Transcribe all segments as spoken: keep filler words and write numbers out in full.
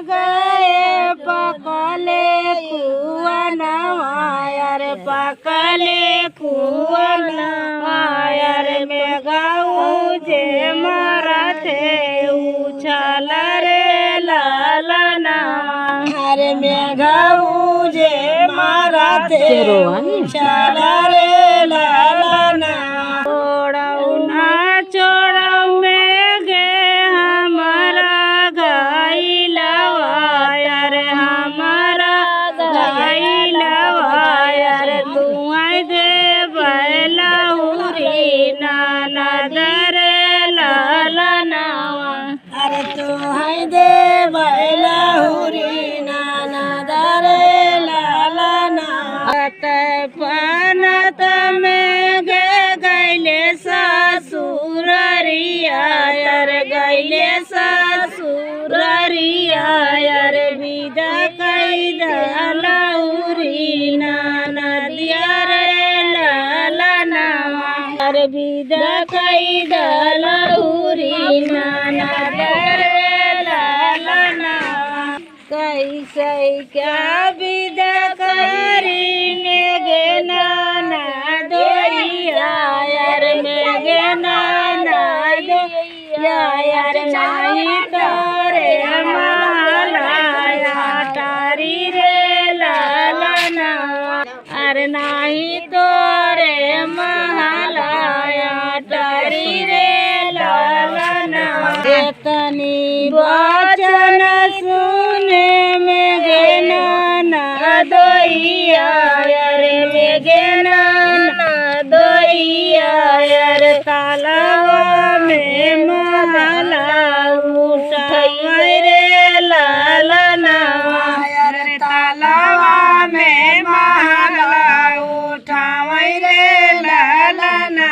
गए पकले कुआनवा, अरे पकले कुआनवा, अरे मेघऊ जे मारत है उछाल रे ललनवा। अरे मेघऊ जे मारत है उछाल रे ललनवा। छोड़ऊ ना छोड़ऊ मेघे हमरा गइलवा, अरे हमरा गइलवा, अरे तुहई देबे लहुरी ननद रे ललनवा। अरे तुहई देबे लहुरी ननद रे ललनवा। तै फानत मेघे गइले ससुररिया, अरे गइले ससुररिया, अरे बिदा कइ द लहुरी ननदिया रे ललनवा। अरे बिदा कइ द लहुरी ननद रे ललनवा। कइसे का बिदा करी मेघे ननदोइया, अरे मेघे ननदोइया, अरे नाहीं तोरे महला अटारी रे ललनवा। अरे नाहीं तोरे महला अटारी रे ललनवा। एतनी बचन सुने मेघे ननदोइया, अरे मेघे ननदोइया, अरे तालवा में महला उठवै रे ललनवा। अरे तालवा में महला उठवै रे ललनवा।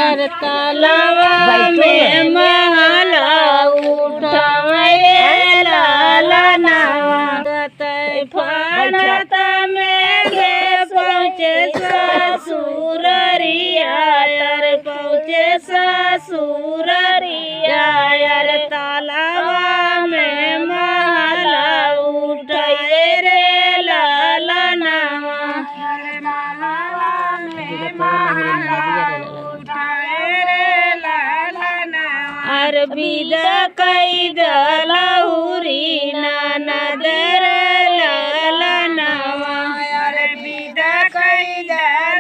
अरे तालवा में महला उठवै रे ललनवा। तै फानत मेघे पहुँचे ससुररिया, अरे पहुँचे ससुररिया, अरे तालवा में महला उठै रे ललनवा। अरे तालवा में महला उठै रे ललनवा। अरे बिदा कइ द लहुरी ननद रे ललनवा। अरे बिदा कइ द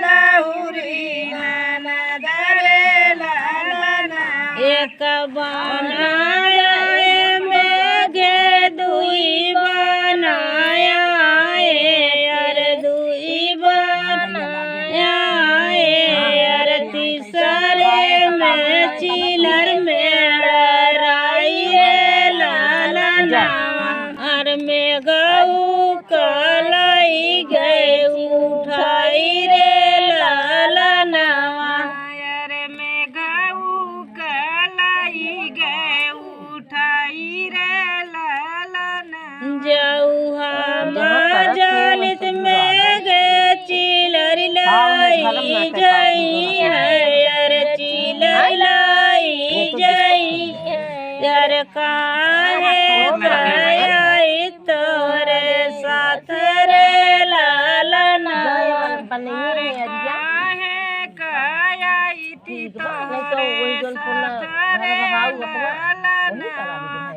लहुरी ननद रे ललनवा। एक बनाए मेघे दुई बनाए, अरे दुई बनाए, अरे तीसरे में चिलर में लड़ाई रे ललनवा। अरे मेघऊ का लई गए उठाई रे ललनवा। अरे मेघऊ का लई गए उठाई रे ललनवा। जऊ हम जलित मेघे चिलर लाई जइहैं, अरे चिलर लाई जइहैं, अरे काहे काहे तोरे साथ रे ललनवा। अरे काहे काहे तोरे साथ रे ललनवा।